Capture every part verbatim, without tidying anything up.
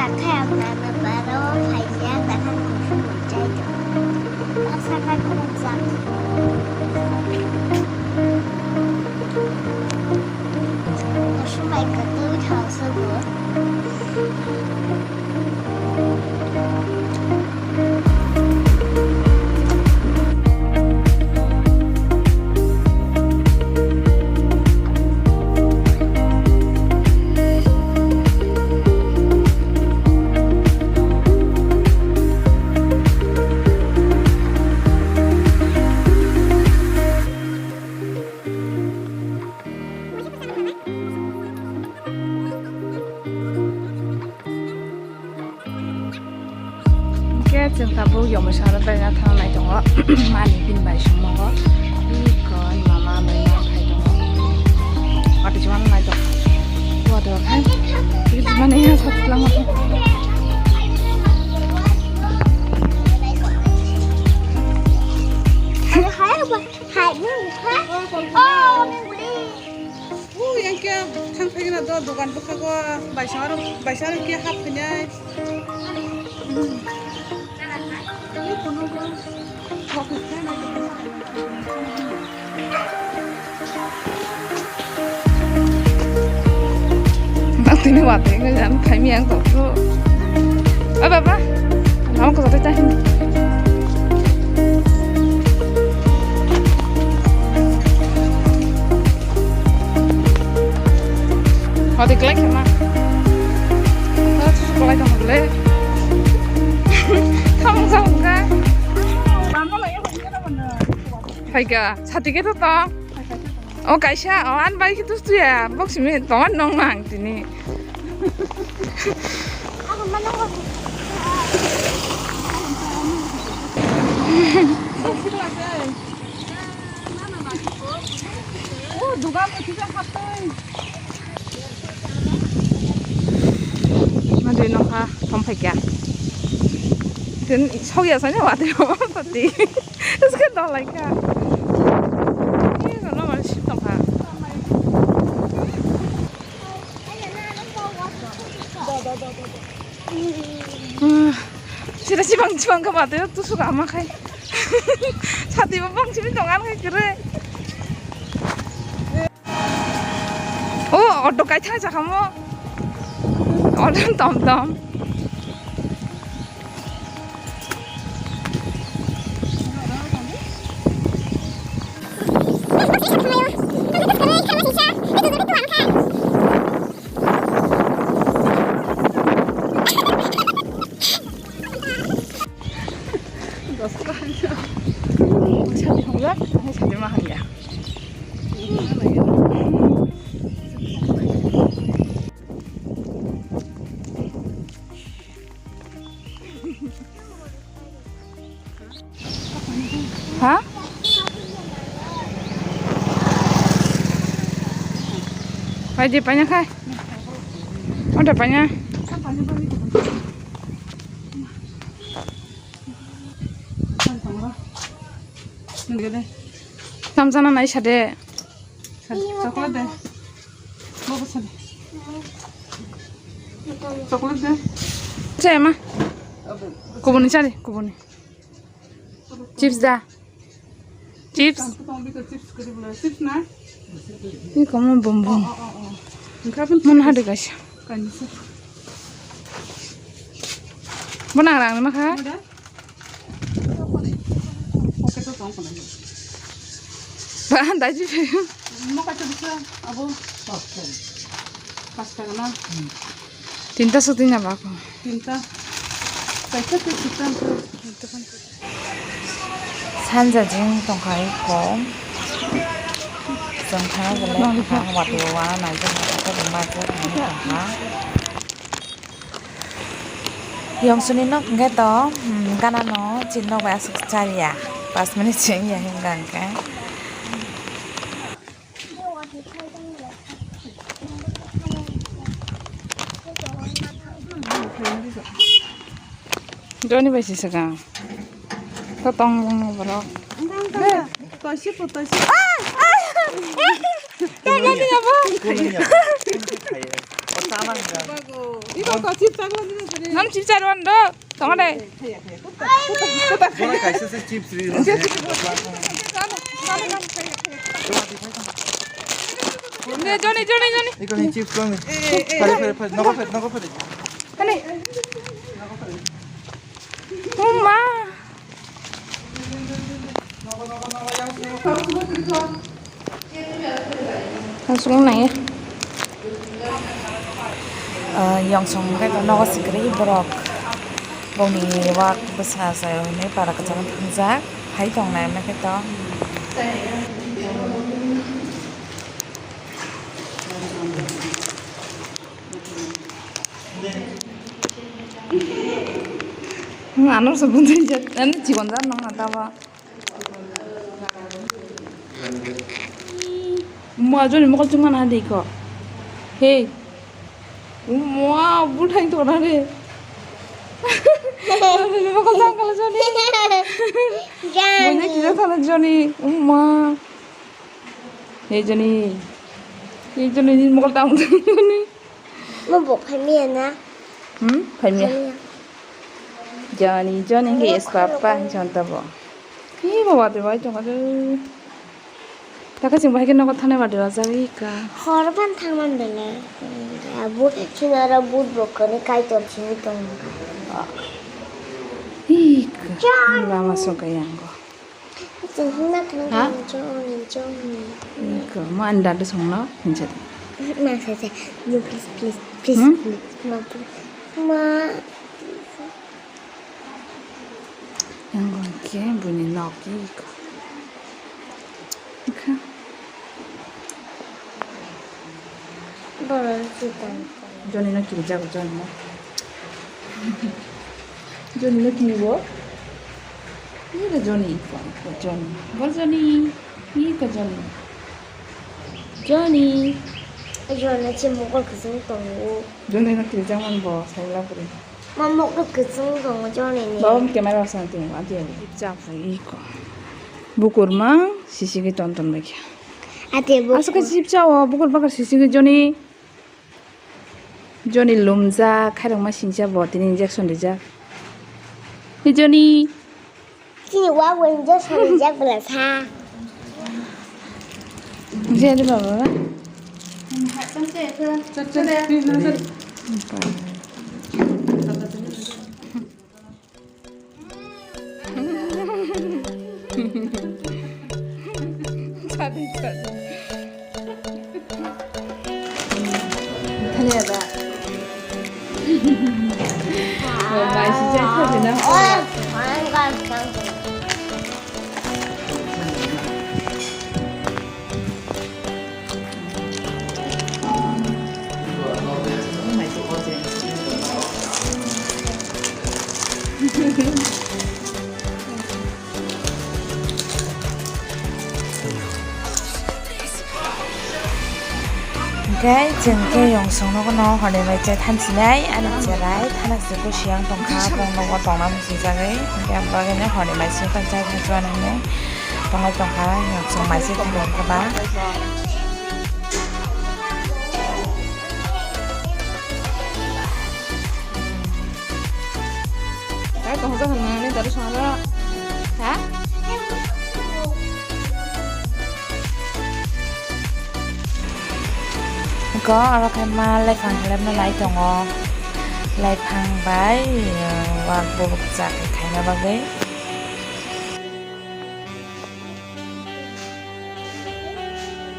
Akhai ang nana bara o phaikhe ang nana kusu monchai tong. Asa kha kha jang. Kusu mai kwtwi thang sugo. Hingke chwng tabuk Yomosa no beraina thang nai tongo. Mani bini bai songmo o. Iko mama bai ma phai tongo. Watwi chuma nai tongo. Watwi khai. Bini mani ya sa tlang. Hai, hai, hai. Oh, Ui, yang khe thang phai gana do dogan bwkhago baisa aro, baisa aro khe hap phinai. Bak tini watwi wngwi jan phaimi ang tongkhu. Oi baba, lama kwchak tei ta hini. Hadi kelai khema. Hadi kelai dong le. Thamung samung kha. Phaikha, sati khe to tong. O kaisa, o ani bai khe tustuya, bok simi tongan nong nang tini. O dugan ni kisa haptoi. Madui nokha thom phaikya. Tin sokya sani wati sati. Iske dolaikha. Ni kono mani sip tongkha. Sida sibang sibang kha mate tusuk ama khai. Sati bo bang simi tongan khai kere. O auto kai thang sakamo. Auto tom tom. Ha? Pai di, paina khai. Ode paina. Tamjana nai sade. Chocolate de. Bobo sade. Chocolate de. Chai ma. Kubuni chari, kubuni. Chips da. Chips. Chips na? Ni komo bom bom. Mon hadi kaisa. Bo nang rang ni makha? Ba, dai ji. Mo kaisa bisa, abo. Pas taka na. Tinta suti na ba ko. Tinta. Kaisa tu tinta. Sanja jing tongkhai kom. Jong thana bole ha wati wa nai jong ha ko ma ko thani tongkha. Yongsuni nok hingke to, hmm, gana no chin nok bai aswk chariya. Pas minute chengya hingka hingke. Joni bai si swkang. To tong bong borok. Toisi po toisi. Ah! Ah! Eh! Eh! Eh! Eh! Eh! Eh! Bago. Iko ko chips chagla dina sari. Nang chips chagla do. Tongade. Bono kaisa se chips ri. Ne, Joni, Joni, Joni. Iko ni chips kong ni. Phari, phari, phari. Nogo phari, nogo phari. Ani. Uma. Aswk nai. Ah, yongsong khe to nogo sikri borok. Bongni wak bwsa sa hwnwi para kwchangma thangjak. Hai tongnai ma khe to. Hmm, ano se buntai jat, ano chikon jat nang na taba. Ma joni mokol chungma na dei ko. Hey. Ma buthai to na re. Mokol chang kala joni. Jani. Bonya kisa thana joni. Ma. Hey joni. Hey joni mokol tang joni. Mo bo phaimiya na? Hmm? Phaimiya. Phaimiya. Joni, Joni, he is papa, he chonta bo. He bo wate bai chonga de. Taka sing bai ke nogo thane wate wajak ika. Hor ban thang man bele. Abu chinara but bo kani kai tor chini tong. Ika. Jan. Lama songka yango. Chwng hwnna thang Ha? Joni, Joni. Iko, ma ani dadu songno hinsa di. Ma sa sa, no, please, please, please, Hmm? Please, ma, please. Ma. Yang gong ke buni nok iko. Iko. Borok si tang. Joni no kirijak Joni no. Joni no kiriwo. Ni da Joni ko Joni. Bo Joni. Ni ko Joni. Joni. Joni che mokol kwchwng tongo. Joni no kirijak man bo sai la puri. Ma mokol kwchwng tongo Joni ni. Baba camera sa tongo ati. Chap sai iko. Bukur ma sisi ki ton ton bai kha. Ate bukur. Aswk khe chip chao, bukur bakar sisi ki Joni. Joni lumjak, khairokma singsa bo tini injection rijak. Ni Joni. Chini wa bo injection rijak bwla sa. Je de baba. Chadi, chadi. Thani ada. Oh, bai si jai thadi na. Hwnkhe chwng khe yong songno bono horni bai chai thansinai ani cherai thana se kusu yang tongkha bong nogo tongna muchungjagwi hwnkhe ang bagwi horni bai se tong chai thansuanani. Tongo tongkha, chwng mai se thangkha ba. Kai tongkha hwnwi nani dadu songno. Ha? Go oro khe ma lephang lepna nai tongo. Lephang bai, uh, wak bubuk chakhe khaina bagwi.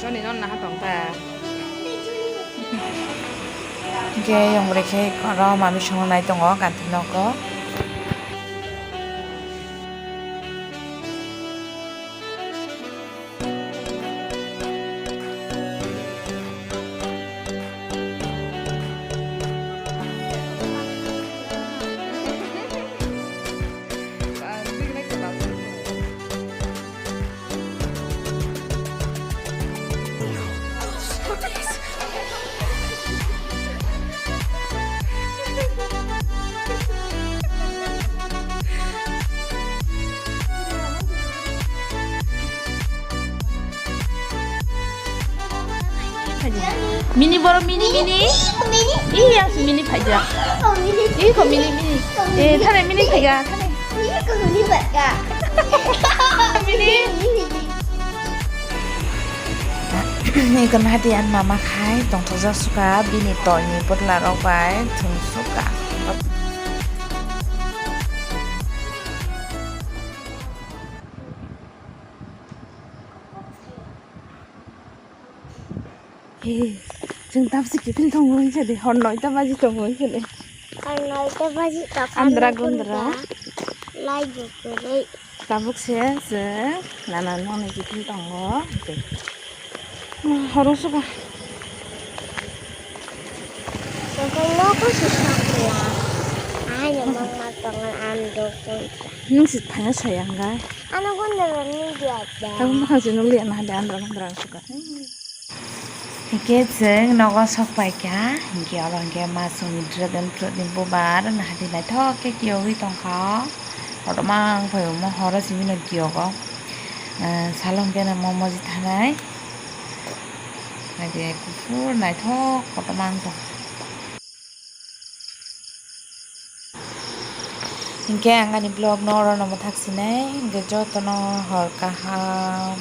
Joni non naha tong ta. Hwnkhe yong bai khe oro mami songno nai tongo kanti nogo. Mini borok mini mini. Mini. Ih, yang si mini phaijak. Ih, ko mini mini. Eh, thane mini phaiga. Thane. Ih, ko mini phaiga. Mini. Mini. Iko nahati ang mama khai tongthokjak suka bini toini putla rok bai thung suka. He, chwng tabuk se kiphil tongo wngkha de, hor noita baji tongo wngkha de. Hor noita baji tongkha. Andra gundra. Lai bukurui. Tabuk se chwng nana nokni kiphil tongo. Horo suka. Tongkha nogo se sakla. Ai, no mama tongo, ang dukun. Nung si phanya sayang gai. Ano gundra ni dia da. Tabuk makhang se nukliya na de andra gundra suka. Hingke chwng nogo sok paikha, hingke oro hingke masongni dragon fruit ni bubar nahadi naithok khe kiyogwi tongkha. Kotorma wng phai omo horo simi no kiyogo. Eh, salo hingke no momo ji thanai. Naidi kuphur naithok kotorma wng tongkha. Hingke ang ani vlog no oro no mwthak sinai, hingke jotono hor kaham.